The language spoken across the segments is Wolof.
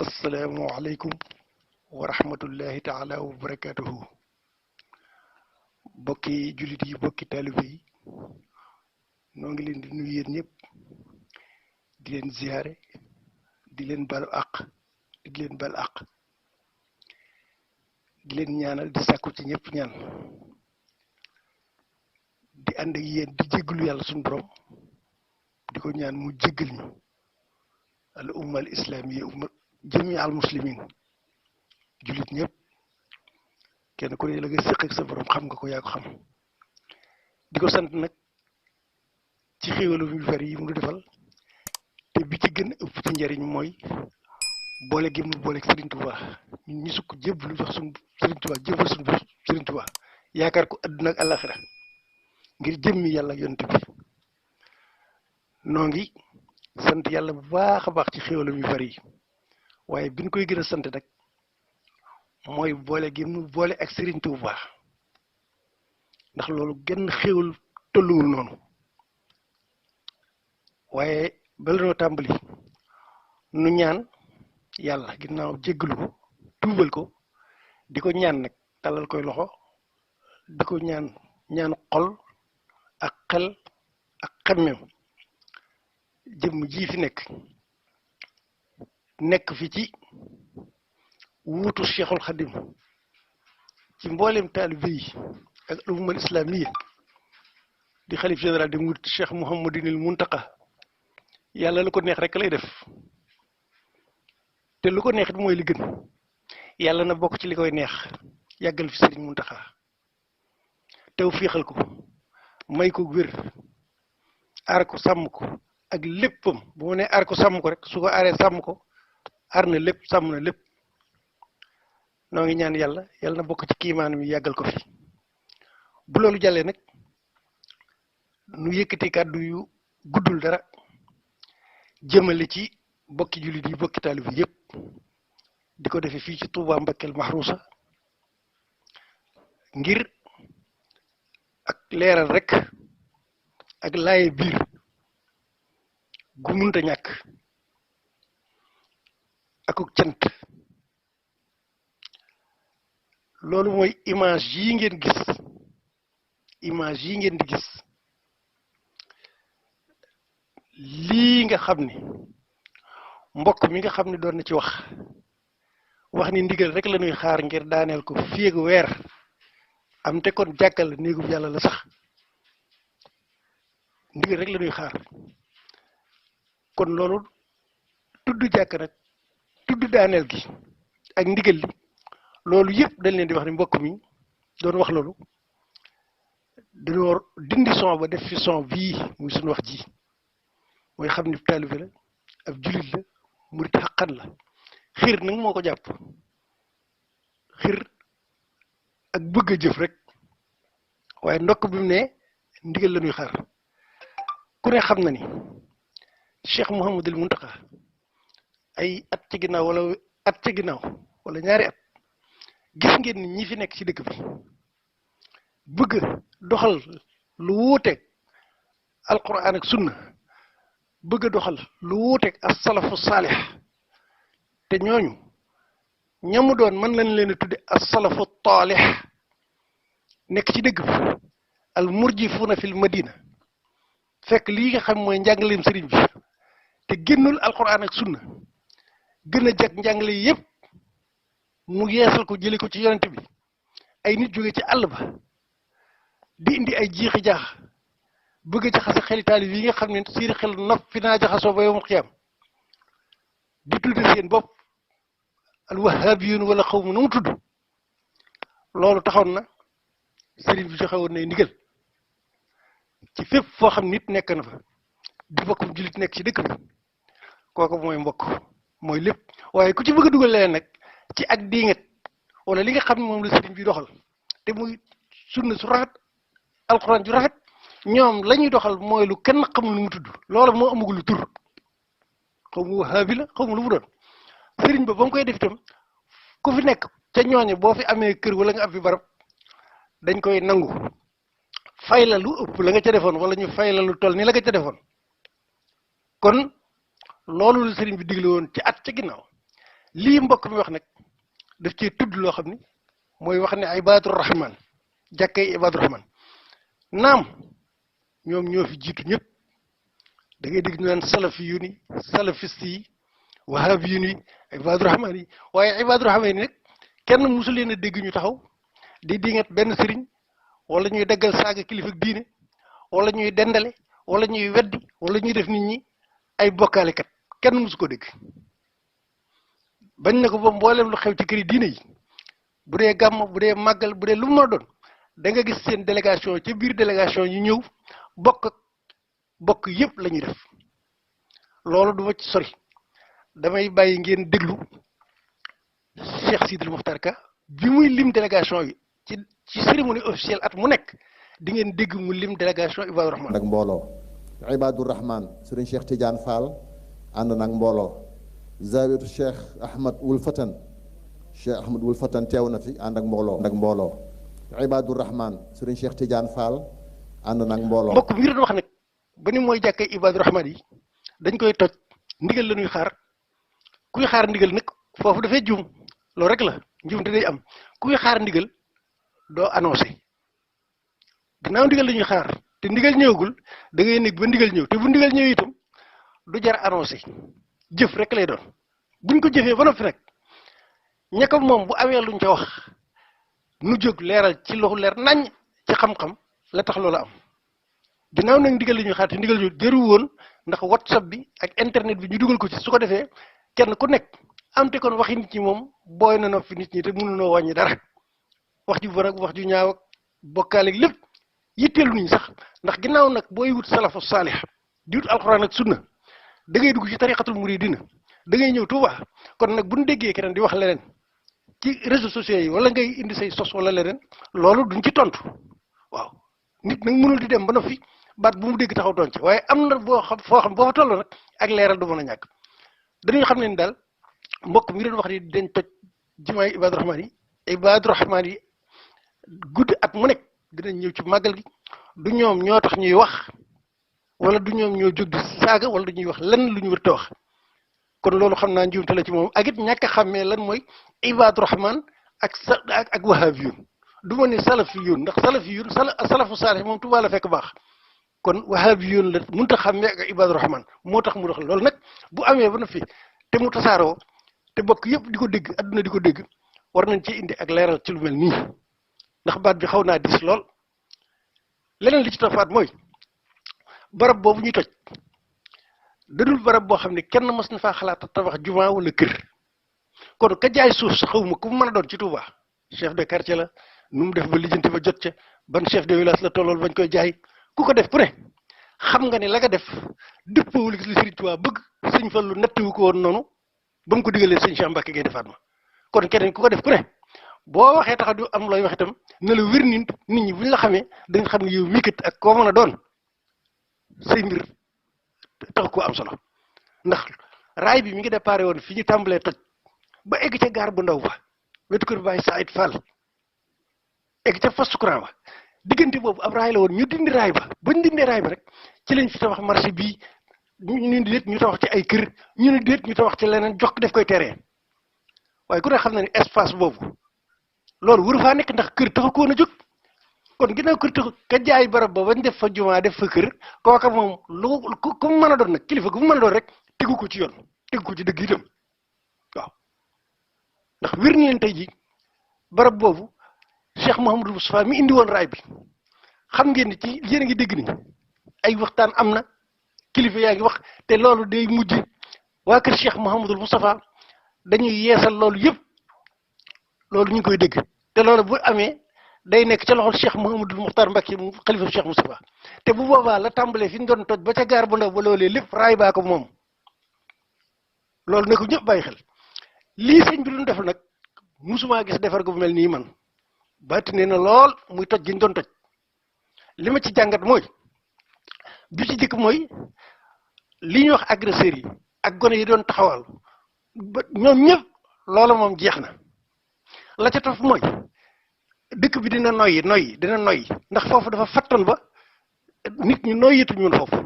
asalaamaaleykum wa rahmatullahi taala wa barakatuhu bokki jullit yi bokki taalibe yi noo ngi leen di nuyu yéen ñëpp di leen ziyaare di leen balu àq di leen bal àq di leen ñaanal di sàkku ci ñëpp ñaan di ànd ak yéen di jéggalu yàlla suñu borom di ko ñaan mu jéggal ñu al umma al islamiyya umma jami al muslimin jullit ñëpp kenn ku ne la nga séq ak sa borom xam nga ko yaa ko xam di ko sant nag ci xéewalu yu bari yi mu defal te bi ci gën a ëpp ci njariñ mooy boole gi mu boole Serigne Touba ñun ñi sukk jébbalu jox suñu Serigne Touba jébbal suñu Serigne Touba yaakaar ko àdduna ak àllaxira ngir jëmmi yàlla ak yonent bi noo ngi sant yàlla bu baax a baax ci xéewalam yu bari yi waaye bi ñu koy gën a sant nag mooy boole gi mu boole ak Serigne Touba ndax loolu genn xéewal tolluwul noonu waaye bala noo tàmbali nu ñaan yàlla ginnaaw jéggalu ko tuubal ko di ko ñaan nag talal koy loxo di ko ñaan xol ak xel ak xemmem jëmm ji fi nekk fi ci wuutu Cheikhul Khadim ci mboolem taalibe yi ak al-umma islamiyya di xalif général di murid Cheikh Mouhamadinil Muntaqa yàlla lu ko neex rek lay def te lu ko neex it mooy li gën yàlla na bokk ci li koy neex yàggal fi Serigne Muntaqa tew féexal ko may ko wér aar ko sàmm ko ak léppam bu ma nee aar ko sàmm ko rek su ko aaree sàmm ko aar na lépp sàmm na lépp noo ngi ñaan yàlla na bokk ci kiimaan mi yàggal ko fi bu loolu jàllee nag nu yëkkati kàddu yu guddul dara jëmale ci bokki jullit yi bokki taalib yi yëpp di ko defee fii ci Touba Mbakkel Mahrousa ngir ak leeral rek ak laaye biir gu munta ñàkk akuk cant loolu mooy image yi ngeen di gis lii nga xam ne mbokk mi nga xam ne doon na ci wax ni ndigal rek la ñuy xaar ngir daaneel ko fii ak weer am te kon jàkkal néegub yàlla la sax ndigal rek la ñuy xaar kon loolu tudd jàkk nag tudd daaneel gi ak ndigal li loolu yëpp dañ leen di wax ni mbokk mi doon wax loolu dañoo dindi son ba def fi son bii muy suñu wax ji mooy xam ni taalibe la ab jullit la murit xaqan la xiir nag moo ko jàpp xiir ak bëgg a jëf rek waaye ndokk bi mu ne ndigal la ñuy xaar ku ne xam na ni Cheikh Mouhamadul Muntaqa ay at ci ginnaaw wala ñaari at gis ngeen ni ñi fi nekk ci dëkk bi bëgg doxal lu wuuteeg alquran ak sunna bëgg doxal lu wuuteeg as salafu saalix te ñooñu ñamu doon mën lañ leen a tudde as salafu taalix nekk ci dëkk bi al murjifuuna fil madina fekk lii nga xam mooy njàngaleem sëriñ bi te génnul alquran ak sunna gën a jag njàngale yépp mu yeesal ko jële ko ci yonent bi ay nit jóge ci àll ba di indi ay jiixi jaax bëgg a jaxase xeli taalib yi nga xam ne seen xel noppi naa jaxasoo ba yowmal xiyaam di tudde seen bopp al wahabiyun wala xaw ma nu mu tudd loolu taxoon na sëriñ bi joxe woon nay ndigal ci fépp foo xam nit nekk na fa di bokkum jullit nekk ci dëkk bi kooku mooy mbokk mooy lépp waaye ku ci bëgg a dugal leen nag ci ak diinget wala li nga xam ne moom la sëriñ bi doxal te muy sunna su rafet alxuraan ju rafet ñoom la ñuy doxal mooy lu kenn xamul lu mu tudd loola moo amagul lu tur xaw ma wahaabi la xaw ma lu mu doon sëriñ ba mu koy def itam ku fi nekk ca ñooñe boo fi amee kër wala nga am fi barab dañ koy nangu fay la lu ëpp la nga ca defoon wala ñu fay la lu toll ni la nga ca defoon kon loolu la sëriñ bi digle woon ci at ca ginnaaw lii mbokk mi wax nag daf cee tudd loo xam ni mooy wax ne ibaadu rahman jàkkay ibaadu rahman naam ñoom ñoo fi jiitu ñëpp da ngay dégg ñu naan salafi yu ni salafiste yi wahabi yu ni ibaadu rahman yi waaye ibaadu rahman yi nag kenn mosu leen a dégg ñu taxaw di dingat benn sëriñ wala ñuy daggal saaga kilifa ak diine wala ñuy dendale wala ñuy weddi wala ñuy def nit ñi ay bokkaalekat kenn mosu ko dégg bañ na ko ba mboolem lu xew ci këri diine yi bu dee gàmm bu dee màggal bu dee lu mu mën a doon da nga gis seen délégation ca biir délégation ñu ñëw bokk yëpp la ñuy def loolu du ma ci sori damay bàyyi ngeen déglu Cheikh Sidil Mokhtar Ka bi muy lim délégation yi ci cérémonie officielle at mu nekk di ngeen dégg mu lim délégation Ibadu Rahman. ak mbooloo Ibadu Rahman Serigne Cheikh Tidiane Fall ànd nag mbooloo Zawiyatu Cheikh Ahmad Wul Fatan teew na fi ànd ak mbooloo Ibadu Rahman Serigne Cheikh Tidiane Fall ànd nag mbooloo. mbokk mi ngi doon wax nag ba ni mooy jàkkee Ibadu Rahman yi dañ koy toj ndigal la ñuy xaar kuy xaar ndigal nag foofu dafay juum loolu rek la juum te day am kuy xaar ndigal doo annoncé ginnaaw ndigal la ñuy xaar te ndigal ñëwagul da ngay nekk ba ndigal ñëw te bu ndigal ñëw itam du jar annoncé jëf rek lay doon buñ ko jëfee ba noppi nag ña ko moom bu amee luñ ca wax nu jóg leeral ci loxu leer nañ ci xam-xam la tax loolu am ginnaaw nag ndigal la ñuy xaar te ndigal ñu jëru woon ndax WhatsApp bi ak internet bi ñu dugal ko ci su ko defee kenn ku nekk am te kon waxi nit ñi moom booy na noppi nit ñi te mënunoo wàññi dara wax ju bon ak wax ju ñaaw ak bokkaale ak lépp yitteelu niñ sax ndax ginnaaw nag booy wut salafu saalih di wut alxuraan ak sunna da ngay dugg ci tariqatul muridina da ngay ñëw Tuuba kon nag bu ñu déggee keneen di wax leneen ci réseaux sociaux yi wala ngay indi say sos wala leneen loolu duñ ci tontu waaw nit nag mënul di dem ba noppi baat bu mu dégg taxaw doon ci waaye am na boo xam foo xam boo fa toll nag ak leeral du mën a ñàkk dañuy xam ne ni daal mbokk mi doon wax ni dañ toj jumaay Ibadu Rahman yi Ibadu Rahman yi guddi at mu nekk dinañ ñëw ci màggal gi du ñoom ñoo tax ñuy wax wala du ñoom ñoo jóg di saaga wala dañuy wax lan lu ñu wër te wax kon loolu xam naa njuumte la ci moom ak it ñàkk a xàmmee lan mooy Ibadu Rahman ak wahabiyun du ma ne salafiyun ndax salafiyun salafu saalih moom Tuubaa la fekk baax kon wahabiyun la mënut a xàmmee ak Ibadu Rahman moo tax mu dox loolu nag bu amee ba na fi te mu tasaaroo te bokk yëpp di ko dégg adduna di ko dégg war nañ ci indi ak leeral ci lu mel nii ndax baat bi xaw naa dis lool leneen li ci tofaat mooy barab boobu ñuy toj dadul barab boo xam ne kenn mës na faa xalaat tabax juma wala kër kon ka jaay suuf sa xawma ku mu mën a doon ci Touba chef de quartier la nu mu def ba lijjanti ba jot ca ban chef de village la tollool bañ koy jaay ku ko def ku ne xam nga ne la nga def dëppawul li Sëriñ Tuubaa bëgg sëñ Fallu nattiwu ko woon noonu ba mu ko digalee sëñ Cheikh Mbacke Gaïndé Fatma kon keneen ku ko def ku ne boo waxee tax du am looy wax itam ne la wér nit ñi bu ñu la xamee dañ xam ne yow mii kat ak koo mën a doon say mbir tax koo am solo ndax raay bi mi ngi déparé woon fi ñu tàmbalee toj ba egg ca gaar bu ndaw ba wetu kër Baye Saïd Fall egg ca poste courant ba diggante boobu ab raay la woon ñu dindi raay ba bañ dindee raay ba rek ci lañ fi tabax marché bii ñu déet ñu tabax ci ay kër ñu ne déet ñu tabax ci leneen jox def koy terrain waaye ku ne xam na ne espace boobu loolu waru faa nekk ndax kër taxu ko woon a jóg kon ginnaaw kër taxu ka jaay barab ba bañ def fa jumaa def fa kër kooka moom lu ku mu mën a doon nag kilifa gu mu mën a doon rek tegu ko ci yoon tegu ko ci dëgg itam waaw ndax wér na leen tey ji barab boobu Cheikh Mouhamadou Moustapha mi indi woon raay bi xam ngeen ni ci yéen a ngi dégg ni ay waxtaan am na kilifa yaa ngi wax te loolu day mujj waa kër Cheikh Mouhamadou Moustapha dañuy yeesal loolu yëpp loolu ñu ngi koy dégg te loolu bu amee day nekk ca loxol Cheikh Mouhamadou Mokhtar Mbacké mu xalifa Cheikh Moustapha te bu boobaa la tàmbalee fi ñu doon toj ba ca gaar bu ndaw ba loolee lépp raay baa ko moom loolu ne ko ñëpp bàyyi xel lii sëñ bi doon def nag musuma gis defar gu mel nii man baatine na lool muy toj gi ñu doon toj li ma ci jàngat mooy bi ci jëkk mooy li ñuy wax agresseurs yi ak gone yi doon taxawal ba ñoom ñëpp loola moom jeex na la ca tof mooy dëkk bi dina noyyi ndax foofu dafa fattoon ba nit ñi noyyituñu woon foofu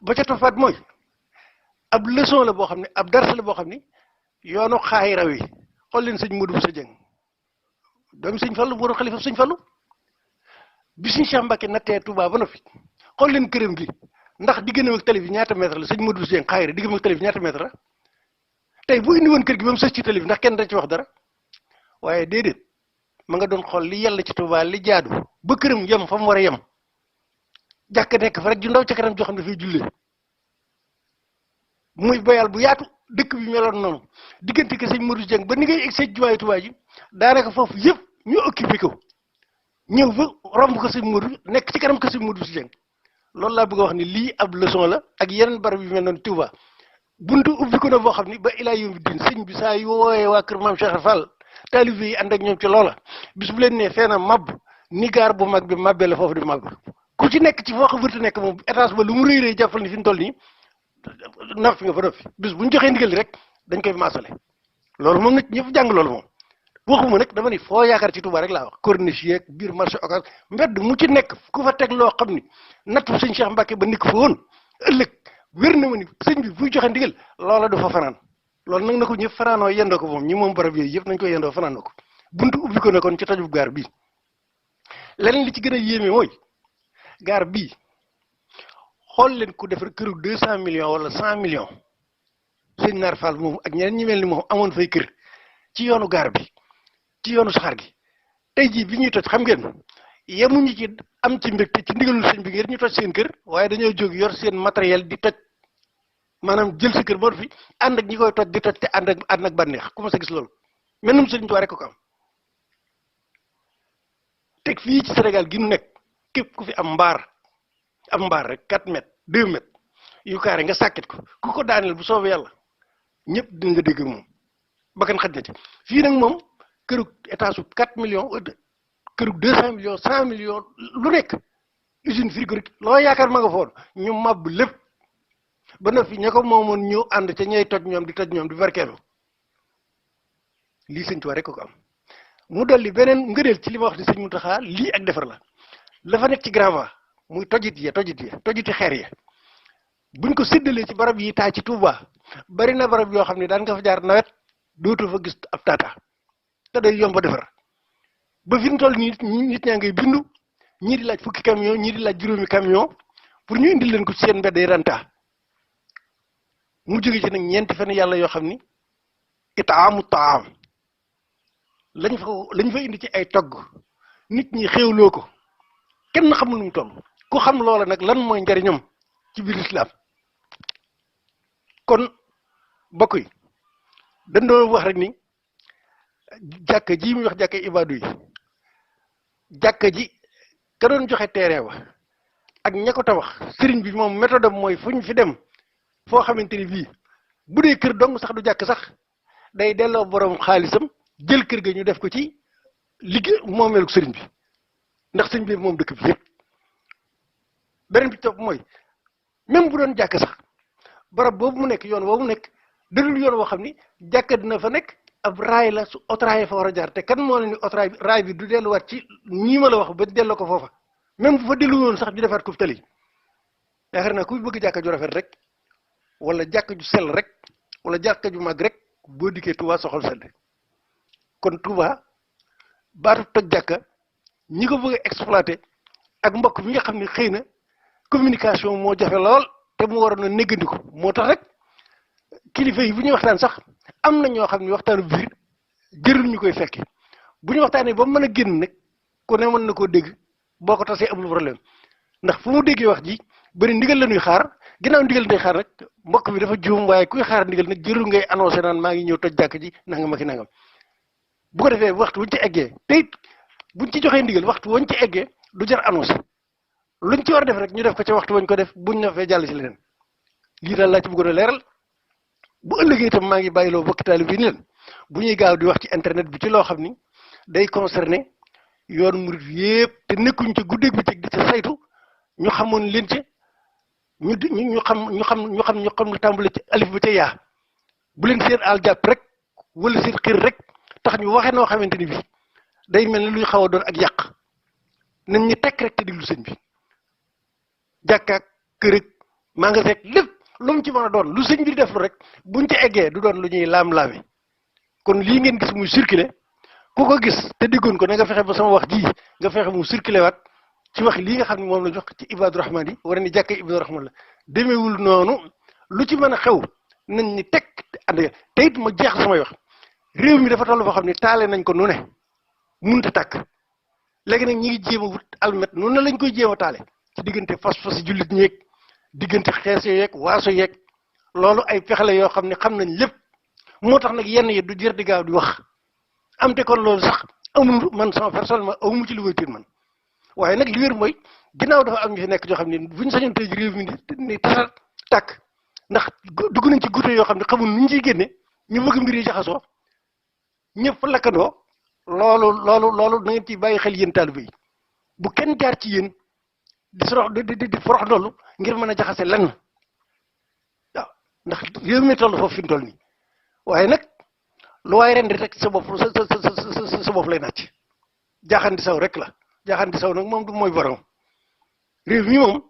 ba ca tofaat mooy ab leçon la boo xam ne ab dars la boo xam ne yoonu xaay raw yi xool leen sëñ Modou Bousso Dieng doomi sëñ Fallu bu doon xalifa sëñ Fallu bi sëñ Cheikh Mbacke nattee Touba ba noppi xool leen këram gi ndax diggante ak tali bi ñaata mètre la sëñ Modou Bousso Dieng xaay diggante ak tali bi ñaata mètre la tey bu indi woon kër gi ba mu sës ci tali bi ndax kenn dañ ci wax dara waaye déedéet ma nga doon xool li yàlla ci Touba li jaadu ba këram yem fa mu war a yem jàkk nekk fa rek ju ndaw ca kanam joo xam ne dafay jullee muy bayal bu yaatu dëkk bi meloon noonu diggante ke sëñ Modou Dieng ba ni ngay egg sëñ jumaay Touba ji daanaka foofu yëpp ñu occupé ko ñëw ba romb ko sëñ Modou nekk ci kanam ko sëñ Modou Dieng loolu laa bëgg a wax ni lii ab leçon la ak yeneen barab yu mel noonu Touba buntu ubbi ko na boo xam ni ba ilaa yawmi diin sëñ bi saa yu woowee waa kër maam Cheikh Fall taalibe yi ànd ak ñoom ci loola bis bu leen nee feena mab ni gaar bu mag bi mabbee la foofu di mab ku ci nekk ci foo xam wërta nekk moom étage ba lu mu rëy rëy jàppal ni fi mu toll nii naf fi nga fa noppi bis bu ñu joxee ndigal li rek dañ koy maasale loolu moom nag ñëpp jàng loolu moom waxuma nag dama ni foo yaakaar ci Touba rek laa wax corniche yeeg biir marché occas mbedd mu ci nekk ku fa teg loo xam ni natt sëñ Cheikh Mbacke ba nikk fa woon ëllëg wér na ma ni sëñ bi buy joxe ndigal loola du fa fanaan loolu nag na ko ñëpp fanaanoo yendoo ko moom ñi moom barab yooyu yëpp nañ ko yendoo fanaanoo ko buntu ubbi ko ne kon ci tojub gaar bii leneen li ci gën a yéeme mooy gaar bii xool leen ku defar këru 200 millions wala 100 millions sëñ Naar Fall moom ak ñeneen ñi mel ni moom amoon fay kër ci yoonu gaar bi ci yoonu saxaar gi tey jii bi ñuy toj xam ngeen yemuñu ci am ci mbégte ci ndigalul sëñ bi ngir ñu toj seen kër waaye dañoo jóg yor seen matériel di toj maanaam jël sa kër boo fi ànd ak ñi koy toj di toj te ànd ak bànneex ku ma sa gis loolu mel num sëriñ Tuubaa rek ko am teg fii ci Sénégal gi nu nekk képp ku fi am mbaar rek 4 mètres 2 mètres yu kaare nga sàkkit ko ku ko daaneel bu soobee yàlla ñëpp dina nga dégg moom bakkan xaj na ci fii nag moom kërug état su 4 millions kërug 200 millions 100 millions lu nekk usine frigorifique loo yaakaar ma nga foon ñu màbb lépp ba na fi ña ko moomoon ñëw ànd ca ñay toj ñoom di barkeelu lii sëñ Tuubaa rek ko am mu dolli beneen ngëneel ci li ma wax di sëñ Muntaxa lii ak defar la fa nekk ci grava muy tojiti xeer ya buñ ko séddalee ci barab yi taa ci Touba bari na barab yoo xam ne daan nga fa jaar nawet dootu fa gis ab taata te day yomb a defar ba fi mu toll nit ñaa ngay bindu ñii di laaj fukki camion ñii di laaj juróomi camion pour ñu indil leen ko ci seen mbedd yi ranta mu jóge ci nag ñeenti fan yàlla yoo xam ni itaamu taam lañ fa indi ci ay togg nit ñi xéewloo ko kenn xamul nu mu toll ku xam loola nag lan mooy njariñam ci biir islam kon bokk yi dañ doon wax rek ni jàkka ji muy wax jàkka ibaadu yi jàkka ji ka doon joxe terrain wa ak ña ko tabax sëriñ bi moom méthode am mooy fu ñu fi dem foo xamante ni bii bu dee kër dong sax du jàkk sax day delloo borom xaalisam jël kër ga ñu def ko ci liggéey moomeelu sëriñ bi ndax sëriñ bi moom dëkk bi yëpp beneen bi topp mooy même bu doon jàkk sax barab boobu mu nekk yoon boobu mu nekk dadul yoon woo xam ni jàkka dina fa nekk ab raay la su otraay fa war a jaar te kan moo ne ni otraay bi raay bi du delluwaat ci ñii ma la wax ba delloo ko foofa même bu fa dellu woon sax ñu defaat ko fi tali yaakaar naa ku bëgg jàkka ju rafet rek wala jàkka ju sell rek wala jàkka ju mag rek boo dikkee Touba soxal sell kon Touba baatu toj jàkka ñi ko bëgg a exploité ak mbokk mi nga xam ne xëy na communication moo jafe lool te mu waroon a néggandiku moo tax rek kilifa yi bu ñuy waxtaan sax am na ñoo xam ne waxtaanu biir jërul ñu koy fekki bu ñu waxtaanee ba mën a génn nag ku ne mën na koo dégg boo ko tasee amul problème ndax fu mu déggee wax ji bëri ndigal la ñuy xaar ginnaaw ndigal day xaar rek mbokk mi dafa juum waaye kuy xaar ndigal nag jërul ngay annoncé naan maa ngi ñëw toj jàkk ji nangam ak nangam bu ko defee waxtu wuñ ci eggee te it buñ ci joxee ndigal waxtu wuñ ci eggee du jar annoncé luñ ci war a def rek ñu def ko ca waxtu wañ ko def buñ na fee jàll ci leneen lii daal laa ci bëggoon a leeral bu ëllëgee itam maa ngi bàyyiloo bokki taalibe bi ni leen bu ñuy gaaw di wax ci internet bi ci loo xam ni day concerné yoon murit yépp te nekkuñ ci guddeeg bi ci di ca saytu ñu xamoon leen ci ñu xam lu tàmbale ci alif ba ca yaa bu leen seen àll jàpp rek wala seen xir rek tax ñu waxee noo xamante ni bii day mel ni luy xaw a doon ak yàq nañ ñu tekk rek te diglu sëñ bi jàkkaak kër ak maa nga fekk lépp lu mu ci mën a doon lu sëñ bi def lu rek buñ ci eggee du doon lu ñuy laam-laame kon lii ngeen gis muy circulé ku ko gis te diggoon ko na nga fexe ba sama wax ji nga fexe mu circulé waat ci wax lii nga xam ne moom la jox ci Ibadu Rahman yi war ni jàkkee Ibadu Rahman la demeewul noonu lu ci mën a xew nañ ni teg ànd te it ma jeex samay wax réew mi dafa toll foo xam ne taale nañ ko nu ne munta tàkk léegi nag ñi ngi jéem a wut almet noonu na lañ koy jéem a taale ci diggante fas-fas jullit ñeeg diggante xees yeeg waaso yeeg loolu ay pexele yoo xam ne xam nañ lépp moo tax nag yenn yi du jër di gaaw di wax am te kon loolu sax amul man sama personnellement amu ci lu may tiit man waaye nag li wér mooy ginnaaw dafa am ñu fi nekk joo xam ne buñ sañoon tey réew mi ni tasal tàkk ndax dugg nañ ci gute yoo xam ne xamul nu ñu ciy génne ñu bëgg mbir yi jaxasoo ñëpp lakkandoo loolu na ngeen ciy bàyyi xel yéen taalibe yi bu kenn jaar ci yéen di sorox di forox ndollu ngir mën a jaxase lenn waaw ndax réew mi toll foofu fi mu toll nii waaye nag lu waaye ren di rek sa bopp sa bopp lay nàcc jaaxandi saw rek la jaaxandi saw nag moom du mooy borom réew mi moom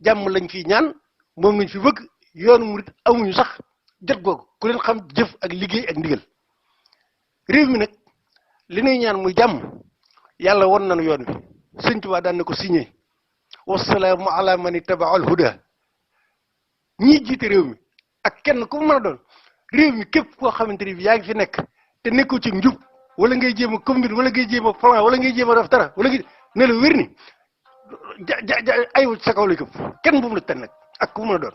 jàmm lañ fi ñaan moom lañ fi bëgg yoonu murit amuñu sax jot googu ku leen xam jëf ak liggéey ak ndigal réew mi nag li nuy ñaan muy jàmm yàlla won nañu yoon wi sëñ Tuubaa daan na ko signé wasalaamu ala man ittaba al huda ñii jiite réew mi ak kenn ku mën a doon réew mi képp koo xamante ni bi yaa ngi fi nekk te nekkoo ci njub wala ngay jéem a combine wala ngay jéem a plan wala ngay jéem a def dara wala ngay ne la wér ni aywu sa kaw lay këpp kenn bu mu la ten nag ak ku mën a doon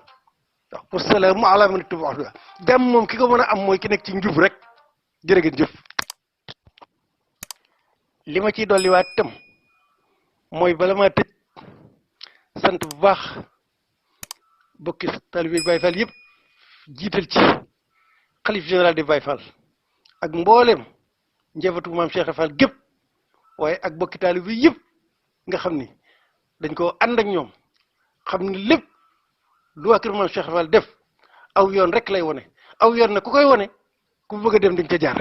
waaw wasalaamu ala man ittaba al huda jàmm moom ki ko mën a am mooy ki nekk ci njub rek jërë ngeen jëf li ma ciy dolliwaat itam mooy bala maa tëj sant bu baax bokki taalibe Baye Fall yëpp jiital ci xalif général de Baye Fall ak mbooleem njabootu maam Cheikh Fall gépp waaye ak bokki taalibe yëpp nga xam ni dañ koo ànd ak ñoom xam ni lépp lu waa kër maam Cheikh Fall def aw yoon rek lay wone aw yoon na ku koy wone ku bëgg a dem dañ ca jaar